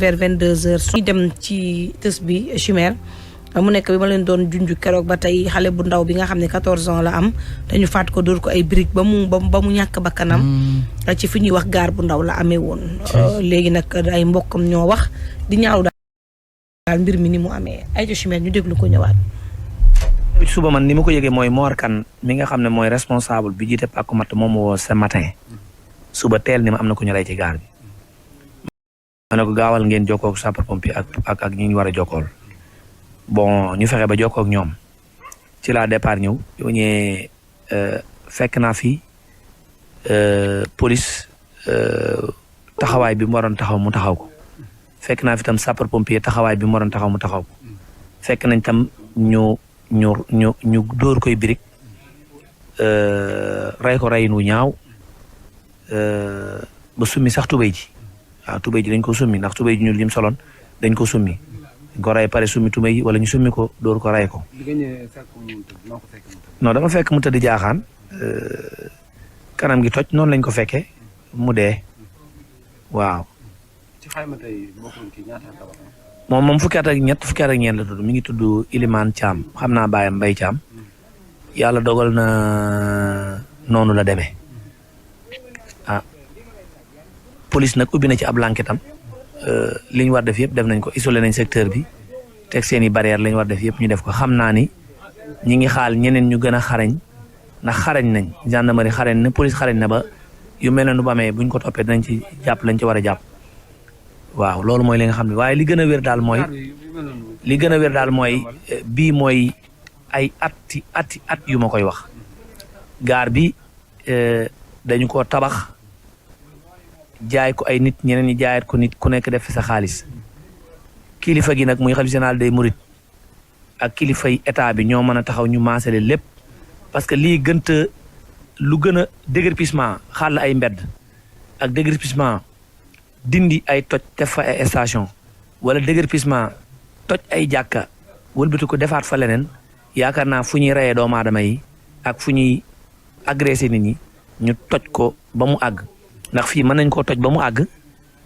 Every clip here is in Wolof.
vers 22h ñu dem ci tës bi Chimère mu nekk bi ma leen doon junj keroog ba tey xale bu ndaw bi nga xam ne 14 ans la am dañu faat ko dóor ko ay briques ba mu ñàkk bakkanam ci fi ñuy wax gaar bu ndaw la amee woon. léegi nag ay mbokkam ñoo wax di ñaaw daal mbir mi ni mu amee ay Chimère ñu déglu ko ñëwaat. suba man ni ma ko yëgee mooy Mor Kane mi nga xam ne mooy responsable bi jiite pàkku matt moom woo ce matin suba teel ni ma am na ko ñu rey ci gaar bi. ma ne ko gaawal ngeen jokkoo ak sapeur pompier ak ñi ñu war a jokkool bon ñu fexe ba jokkoo ak ñoom ci la départ ñëw yoo ñëwee fekk naa fi police taxawaay bi mu waroon taxaw mu taxaw ko fekk naa fi tam sapeur pompier taxawaay bi mu waroon taxaw mu taxaw ko fekk nañ tam ñu dóor koy birig rey ko reyin wu ñaaw ba summi sax tubéy ji waaw tubéy ji dañ ko summi ndax tubéy ji ñuul lim soloon dañ ko summi dañ ko rey pare summi tubéy ji wala ñu summi ko dóor ko rey ko. non dama fekk mu tëdd jaaxaan kanam gi toj noonu lañ ko fekkee mu dee waaw. ci xayma tey moom fukki at ak ñeent la tudd mi ngi tudd Ilimane Thiam xam naa baayam Mbaye Thiam yàlla dogal na noonu la demee ah. police nag ubbi na ci ab enquête am li ñu war def yëpp def nañ ko isolé nañ secteur bi teg seen i barrière li ñu war def yëpp ñu def ko xam naa ni ñi ngi xaal ñeneen ñu gën a xarañ ndax xarañ nañ gendarmerie xarañ na police xarañ na ba yu mel ne nu ba amee buñ ko toppee dinañ ci jàpp lañ ci war a jàpp waaw loolu mooy li nga xam ne waaye li gën a wér daal mooy bii mooy ay at yu ma koy wax gaar bi dañu ko tabax jaay ko ay nit ñeneen ñi jaayat ko nit ku nekk def fi sa xaalis kilifa gi nag muy xalifa général des mourides ak kilifay état bi ñoo mën a taxaw ñu maasale lépp parce que lii lu gën a déguerpissement xàll ay mbedd ak déguerpissement dindi ay toj def fa ay station wala déguerpissement toj ay jàkka wëlbati ko defaat fa leneen yaakaar naa fu ñuy reyee doomu aadama yi ak fu ñuy agressé nit ñi ñu toj ko ba mu àgg ndax fii mën nañ koo toj ba mu àgg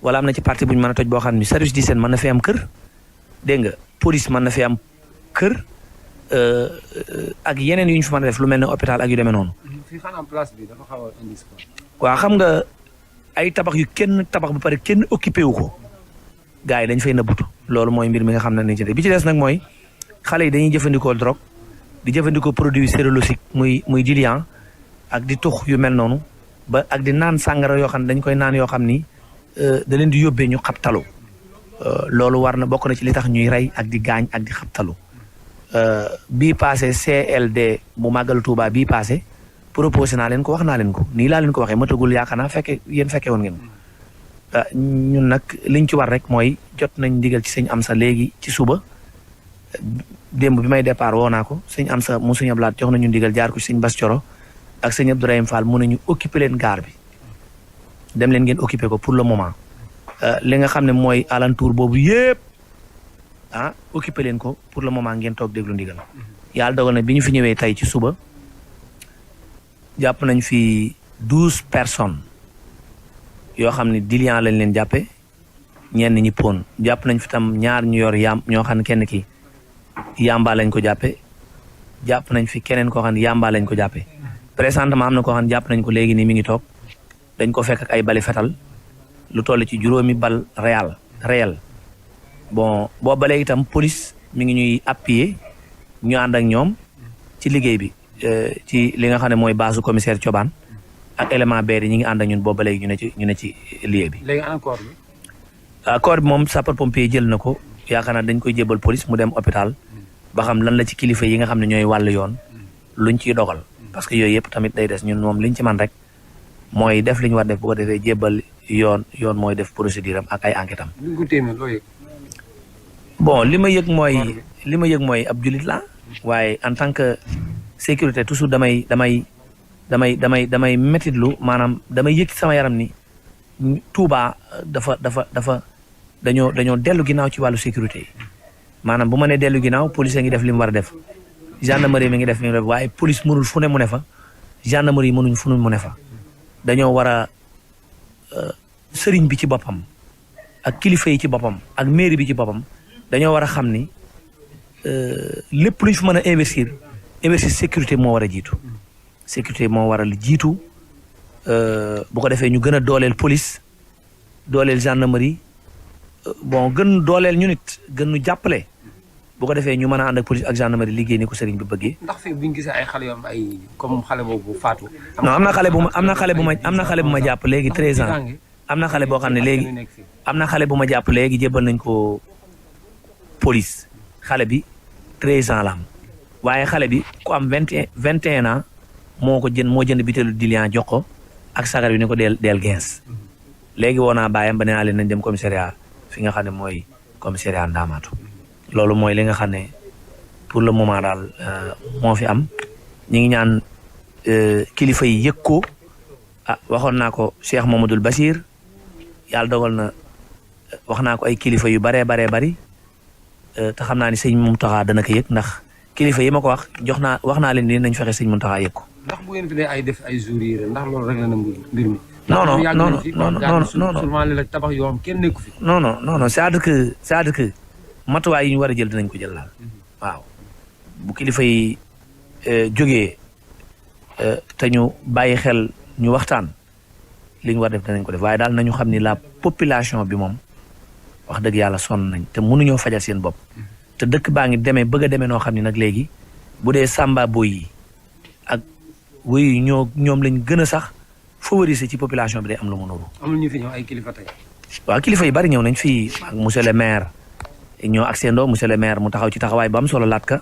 wala am na ci partie bu ñu mën a toj boo xam ne service d'hygiène mën na fi am kër dégg nga police mën na fi am kër ak yeneen yu ñu fi mën a def lu mel ne hôpital ak yu demee noonu. fii xanaa place bi dafa xaw a indi waaw xam nga ay tabax yu kenn tabax ba pare kenn occupé wu ko gars yi dañ fay nëbbutu loolu mooy mbir mi nga xam ne nañ ci def bi ci des nag mooy xale yi dañuy jëfandikoo drogue di jëfandikoo produit sérologique muy diluant ak di tux yu mel noonu. ba ak di naan sàngara yoo xam ne dañ koy naan yoo xam ni da leen di yóbbee ñu xabtalu loolu war na bokk na ci li tax ñuy rey ak di gaañ ak di xabtalu bii passé CLD bu màggal Touba bii passé proposé naa leen ko wax naa leen ko nii laa leen ko waxee matagul yaakaar naa fekke woon ngeen ko ñun nag liñ ci war rek mooy jot nañ ndigal ci sëñ Amsa léegi ci suba démb bi may départ woo naa ko sëñ Amsa mu sëñ Ablaat jox nañu ndigal jaar ko ci sëñ Bass Thioro ak sëñ Abdourahim Fall mun nañu occuper leen gaar bi dem leen ngeen occuper ko pour le moment li nga xam ne mooy alentour boobu yëpp occuper leen ko pour le moment ngeen toog déglu ndigal yàlla dogal na bi ñu fi ñëwee tey ci suba jàpp nañ fi 12 personnes yoo xam ne diluant lañ leen jàppe ñenn ñi pon jàpp nañ fi tam ñaar ñu yor ñoo xam ne kenn ki yamba lañ ko jàppe jàpp nañ fi keneen koo xam ne yamba lañ ko jàppe présentement am na koo xam ne jàpp nañ ko léegi nii mi ngi toog dañ ko fekk ak ay bali fetal lu toll ci juróomi bal réel bon boo balee itam police mi ngi ñuy appuyer ñu ànd ak ñoom ci liggéey bi ci li nga xam ne mooy base commissaire Thioban ak élément beer yi ñi ngi ànd ak ñun boo ba léegi ñu ne ci lieu bi. léegi ana corps bi. corps bi moom sapeur pompier jël na ko yaakaar naa dañ koy jébal police mu dem hôpital ba xam lan la ci kilifa yi nga xam ne ñooy wàllu yoon luñ ciy dogal. parce que yooyu yëpp tamit day des ñun moom liñ ci man rek mooy def li ñu war def bu ko defee jébbal yoon mooy def procédure am ak ay enquête am. bon li ma yëg mooy ab julit la waaye en tant que sécurité toujours damay métitlu maanaam damay yëg sama yaram ni Touba dafa dañoo dellu ginnaaw ci wàllu sécurité yi maanaam bu ma nee dellu ginnaaw police ngi def li mu war a def. gendarmerie mi ngi def li mu def waaye police mënul fu ne mu ne fa gendarmerie mënuñ fu ne mu ne fa dañoo war a sëriñ bi ci boppam ak kilifa yi ci boppam ak mairie bi ci boppam dañoo war a xam ni lépp lu ñu fi mën a investir sécurité moo war a jiitu sécurité moo war a jiitu bu ko defee ñu gën a dooleel police dooleel gendarmerie bon gën dooleel ñu nit gën ñu jàppale bu ko defee ñu mën a ànd ak police ak gendarmerie liggéey ni ko sëriñ bi bëggee. ndax fii bu ñu gisee ay xale yoo am ay comme xale boobu faatu. non am na xale bu ma jàpp léegi 13 ans am na xale boo xam ne léegi am na xale bu ma jàpp léegi jébbal nañ ko police xale bi 13 ans la am waaye xale bi ku am 21 ans moo jënd bitéelu diluant jox ko ak sagar bi ni ko del 15 léegi woo naa bàyyam ba nee naa leen nañ dem commissariat fi nga xam ne mooy commissariat Ndamatou loolu mooy li nga xam ne pour le moment daal moo fi am ñi ngi ñaan kilifa yi yëg ko waxoon naa ko Cheikh Mamadou Bachir yàlla dogal na wax naa ko ay kilifa yu baree bari te xam naa ni sëñ Mountakha dana ko yëg ndax kilifa yi ma ko wax wax naa leen ni nañ fexe sëñ Mountakha yëg ko. ndax bu ngeen fi dee ay def ay jours yi ndax loolu rek la na mbir mi. non la tabax yoo xam kenn nekku fi. non c'est-à-dire que matuwaay yi ñu war a jël dinañ ko jël laal waaw bu kilifa yi jógee te ñu bàyyi xel ñu waxtaan li ñu war def danañ ko def waaye daal nañu xam ni la population bi moom wax dëgg yàlla sonn nañ te mënuñoo fajal seen bopp te dëkk baa ngi bëgg a demee noo xam ne nag léegi bu dee samba boy yi ak wéy ñoom lañ gën a sax favoriser ci population bi day am lu mu nuru. amul ñu fi ñëw ay kilifa tey. waaw kilifa yi bari ñëw nañ fii ak monsieur le maire ñoo ak seendoo monsieur le maire mu taxaw ci taxawaay ba am solo laat ka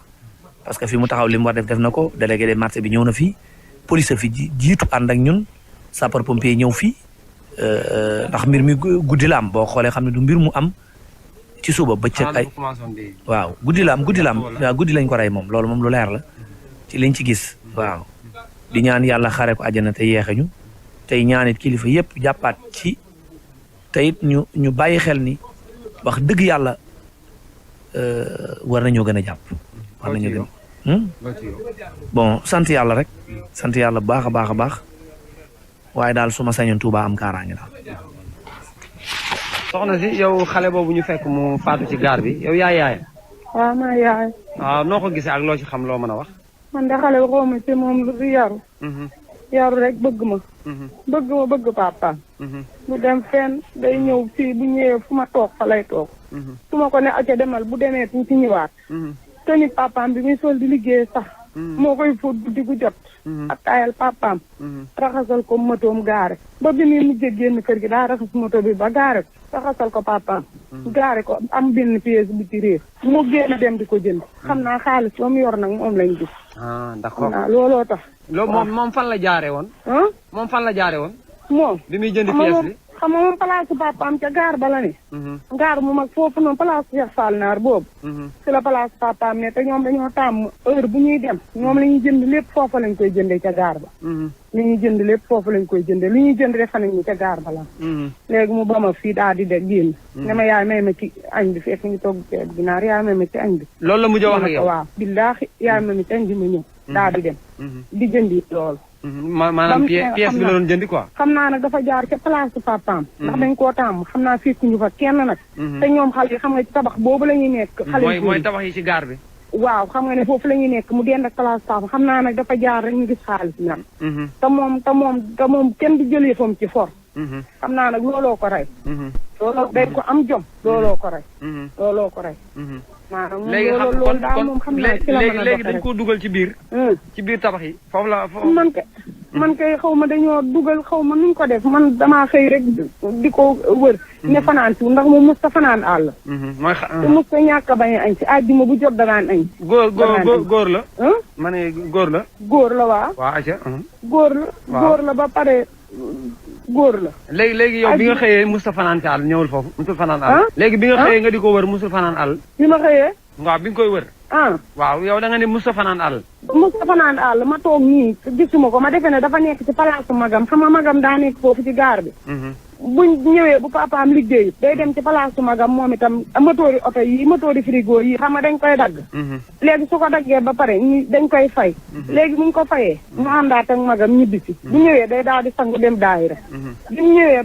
parce que fi mu taxaw li mu war def na ko délégué des marchés bi ñëw na fii police fi jiitu ànd ak ñun sapeur pompier ñëw fii ndax mbir mi guddi la am boo xoolee xam ne du mbir mu am ci suba bëccëg ay waaw guddi la am waaw guddi lañ ko rey moom loolu moom lu leer la ci liñ ci gis waaw di ñaan yàlla xare ko àjjana te yeexeñu tey ñaanit kilifa yépp jàppaat ci teyit ñu bàyyi xel ni wax dëgg yàlla war nañoo gën a jàpp war nañoo gën bon sant yàlla rek sant yàlla bu baax a baax waaye daal su ma sañoon Touba am kaaraange daal. soxna si yow xale boobu ñu fekk mu faatu ci gaar bi yow yaay. waaw maa yaay. waaw noo ko gisee ak loo ci xam loo mën a wax. man de xale xaw ma ci moom lu yaru. yaru rek bëgg ma. bëgg papa. bu dem fenn day ñëw fii bu ñëwee fu ma toog fa lay toog. su ma ko ne acca demal bu demee tuuti ñëwaat. te ni papaam bi muy sol di liggéey sax. moo koy fóot guddi gu jot. ak taayal papaam. raxasal ko motoom gaare. ba bi muy mujjee génn kër gi daa raxas moto bi ba gaare ko. raxasal ko papaam. gaare ko am benn pièce bu ci réer. mu génn dem di ko jënd. xam naa xaalis ba mu yor nag moom lañ gis. d'accord xam naa looloo tax. moom fan la jaare woon. moom fan la jaare woon. moom bi muy jënd pièce bi. xam nga moom place papaam ca gaar ba la ne. gaar mu mag foofu noonu place Cheikh Fall Naar boobu. ci la place papaam ne te ñoom dañoo tàmm heure bu ñuy dem ñoom la ñuy jënd lépp foofa lañ koy jëndee ca gaar ba. li ñuy jënd lépp foofu lañ koy jëndee li ñuy jënd defe nañ ni ca gaar ba la. léegi mu ba ma fii daal di de génn. ne ma yaay may ma ci añ bi fekk ñu togg ceeb ginaar yaay may ma ci añ bi. loolu la mujj wax ak yow waaw billaahi yaay may ma ci añ bi ma ñëw. daal di dem. di jëndi loolu. maanaam pièce bi la doon jëndi quoi. xam naa nag dafa jaar ca place papaam. ndax dañ koo tàmm xam naa fekkuñu fa kenn nag. te ñoom xale yi xam nga ci tabax boobu la ñuy nekk. xale yi mooy tabax yi ci gaar bi. waaw xam nga ne foofu la ñuy nekk mu dend ak place papaam xam naa nag dafa jaar rek ñu gis xaalis nag. te moom kenn du jëlee fam ci for. xam naa nag looloo ko rey. looloo day ko am jom. looloo ko rey. looloo ko rey. maanaam loolu daal moom xam naa ci la mën a léegi dañ koo dugal ci biir. ci biir tabax yi foofu la foofu. man kay xaw ma dañoo dugal xaw ma nuñ ko def man damaa xëy rek di ko wër. ne fanaan si ndax moom mos ta fanaan àll. mooy te mos ta ñàkk a bañ a añ si àjjuma bu jot danaan añ. góor la. ma ne góor la. góor la waaw. waaw aca. góor la ba pare góor la. léegi yow bi nga xëyee musta fanaan ci àll ñëwul foofu musul fanaan àll. léegi bi nga xëyee nga di ko wër musul fanaan àll. bi ma xëyee. waaw bi nga koy wër. waaw yow da nga ne musta fanaan àll. musta fanaan àll ma toog nii gisuma ko ma defee ne dafa nekk ci palaasu magam xam nga magam daa nekk foofu ci gaar bi. buñ ñëwee bu papaam liggéeyu day dem ci palaasu magam moom itam motoori oto yi motoori frigo yi xam nga dañ koy dagg léegi su ko daggee ba pare dañ koy fay léegi buñ ko fayee mu àndaat ak magam ñibbisi bu ñëwee day daal di sangu dem daayira bi mu ñëwee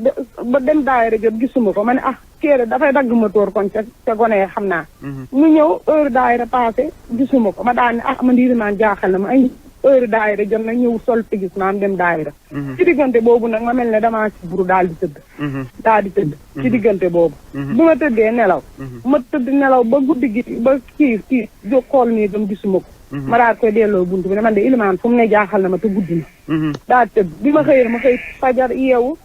ba dem daayira jot gisuma ko ma ne kéere dafay dagg motoor kon ca gone xam naa mu ñëw heure daayira passé gisuma ko ma daal ne ma ndiirimaan jaaxal na ma ay heure daayira jot na ñëw sol tigis naan dem daayira ci diggante boobu nag ma mel ne damaa si buru daal di tëdd ci diggante boobu bi ma tëddee nelaw ma tëdd nelaw ba guddi gi ba kii jóg xool nii dam gisuma ko ma daal koy delloo buntu bi ne man de ilimaan fu mu ne jaaxal na ma te guddi na daal tëdd bi ma xëyee ma xëy fajar yeewu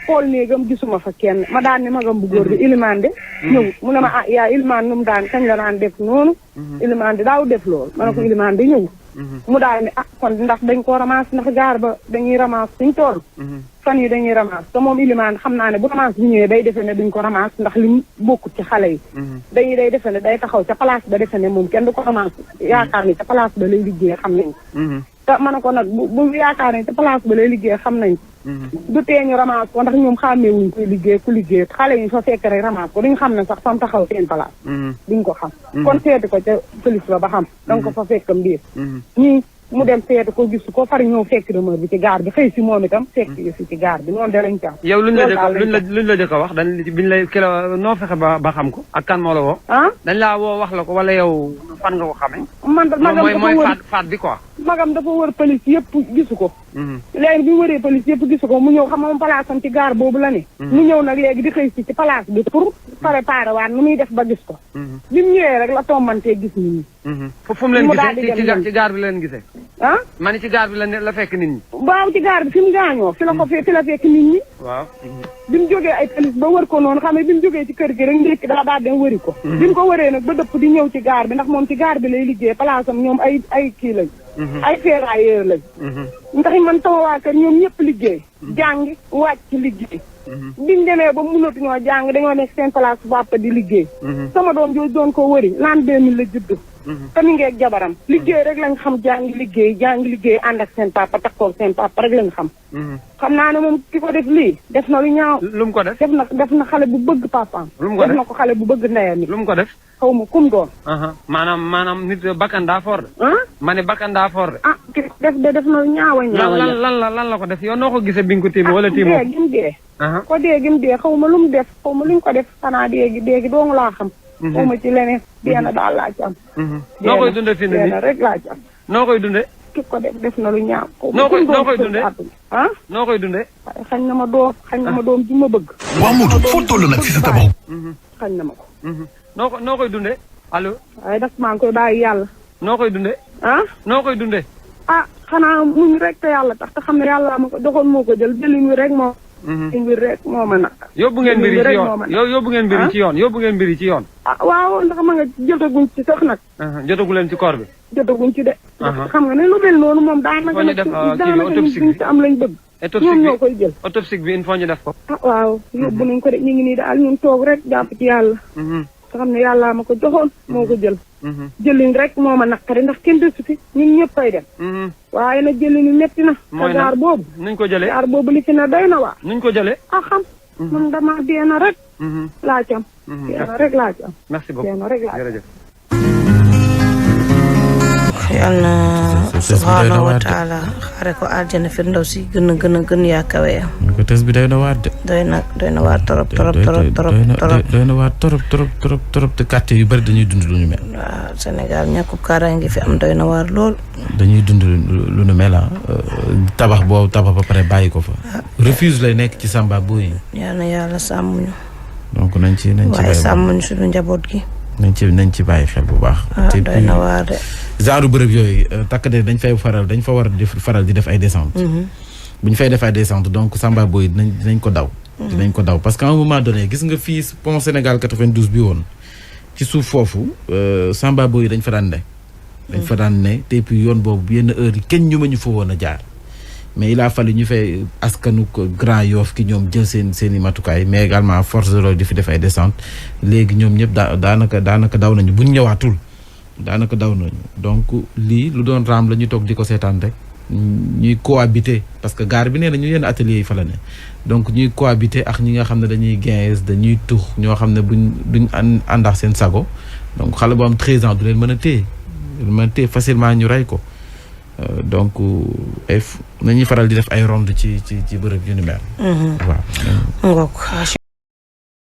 xool néegam gisuma fa kenn ma daan ne magam bu góor bi ilimaan de ñëwut mu ne ma yaa ilimaan nu mu daan kañ la daan def noonu ilimaan de daaw def loolu ma ne ko ilimaan de ñëwut mu daal ne kon ndax dañ ko ramasse ndax gaar ba dañuy ramasse suñ tool fan yi dañuy ramasse te moom ilimaan xam naa ne bu ramasse bi ñëwee day defe ne duñ ko ramasse ndax li bokkut ci xale yi day defe ne day taxaw ca place ba defe ne moom kenn du ko ramasse yaakaar ni ca place ba lay liggéey xam nañ ko te ma ne ko nag bu yaakaar ne ca place ba lay liggéey xam nañ ko du tee ñu ramasse ko ndax ñoom xàmmee wuñ koy liggéey ku liggéey xale yi fa fekk rek ramasse ko duñ xam ne sax fam taxaw seen place duñ ko xam kon seeti ko ca police ba xam danga ko fa fekkam biir ñii mu dem seeti ko gis ko far ñëw fekk rumeur bi ci gaar bi xëy si moom itam fekk si ci gaar bi noonu de lañ ci am yow luñ la jëkk a wax dañ biñ lay ki la noo fexe ba xam ko ak kan moo la woo dañ laa woo wax la ko wala yow fan nga ko xamee magam mooy faat bi quoi magam dafa wër police yëpp gisu ko léegi bi mu wëree police yëpp gisu ko mu ñëw xam moom palaasam ci gaar boobu la ne mu ñëw nag léegi di xëy si ci place bi pour préparer waat nu muy def ba gis ko bi mu ñëwee rek la tombantee gis nit ñi fu mu leen gisee ci gaar bi leen gisee ma ni ci gaar bi la fekk nit ñi waaw ci gaar bi fi mu gaañoo fi la fekk nit ñi waaw bi mu jógee ay police ba wër ko noonu xam ne bi mu jógee ci kër gi rek ndékki daa dem wëri ko bi mu ko wëree nag ba dëpp di ñëw ci gaar bi ndax moom ci gaar bi lay liggéey palaasam ñoom ay kii lañ ay ferrailleur lañ ndax man sama waa kër ñoom ñëpp liggéey jàngi wàcc liggéey biñ demee ba mënatuñoo jàng dañoo nekk seen place papa di liggéey sama doom jooju doon ko wëri l'an 2000 la judd te mi ngi ak jabaram liggéey rek lañ xam jàngi liggéey ànd ak seen papa takkoog seen papa rek lañ xam xam naa ne moom ki ko def lii def na lu ñaaw lu mu ko def def na xale bu bëgg papaam def na ko xale bu bëgg ndeyam lu mu ko def xaw ma kum doon maanaam nit bakkan daa fort de ma ne bakkan daa fort de ki def na lu ñaawa lan la ko def yow noo ko gisee bi nga ko tiim wala tiim dee gim dee ko dee gim dee xaw ma lu mu def xaw ma luñ ko def xanaa dee gi doongu laa xam xaw ma ci leneen dee na daal laa ci am noo koy dundee fi dee na rek laa ci am noo koy dundee ki ko def na lu ñaaw noo koy dundee noo koy dundee xañ na ma doom ji ma bëgg waa Modou foo toll nag si sa tabax xañ na ma ko noo koy dundee allo waaye nag maa ngi koy bàyyi yàlla noo koy dundee noo koy dundee xanaa muñ rek te yàlla tax te xam ne yàlla ma ko doxoon moo ko jël jëliñ wi rek moo mbir rek moo ma nag yóbbu ngeen mbiri ci yoon yóbbu ngeen mbiri ci yoon waaw ndax ma nga jotaguñ ci sax nag jotagu leen ci koor bi jotaguñ ci de xam nga ne lu mel noonu moom daanaka ñu ci am lañ bëgg ñoom ñoo koy jël autopsie bi il faut ñu def ko waaw yóbbu nañ ko de ñu ngi nii daal ñun toog rek jàpp ci yàlla te xam ne yàlla ma ko joxoon moo ko jël jëliñ rek moo ma naqari ndax kenn desu fi ñun ñëpp fay dem waaye nag jëliñu metti na te gaar boobu nuñ ko jëlee gaar boobu li ci na doy na waa nuñ ko jëlee xam man dama dee na rek laa ci am dee na rek laa ci am merci beaucoup dee na rek laa ci am jërëjëf yal na subhaanahu wa taala xaare ko aljana firndaw si gën yaa kawe ya ko tës bi doy na waar de doy na waar torop doy na waar torop te quartier yu bari dañuy dund lu ñu mel waaw Sénégal ñàkkub kaaraange ngi fi am doy na waar lool dañuy dund lu ñu mel tabax ba pare bàyyi ko fa refuse lay nekk ci Samba Boy yal na yàlla sàmm ñu donc nañ ci waaye sàmm ñu suñu njaboot gi nañ ci bàyyi xel bu baax te doy na waar de genre bërëb yooyu takk de dañ fa war a faral di def ay descente bu ñu fay def ay descente donc Samba Boy dinañ ko daw dinañ ko daw parce qu'à un moment donné gis nga fii pont Sénégal 92 bi woon ci suuf foofu Samba Boy dañ fa daan ne te puis yoon boobu yenn heure yi kenn ñu ma ñu fa woon a jaar mais il a fallu ñu fay askanu ko Grand Yoff ki ñoom jël seen i matukaay mais également force de l'ordre di fi def ay descente léegi ñoom ñëpp daanaka daw nañu buñ ñëwaatul daanaka daw nañu donc lii lu doon raam la ñu toog di ko seetaan rek ñuy cohabiter parce que gaar bi nee na ñu yenn atelier yi fa la ne donc ñuy cohabiter ak ñi nga xam ne dañuy gaze dañuy tux ñoo xam ne duñ àndax seen sago donc xale bu am 13 ans du leen mën a téye facilement ñu rey ko donc nañuy faral di def ay ronde ci bërëb yu ni mel. waaw.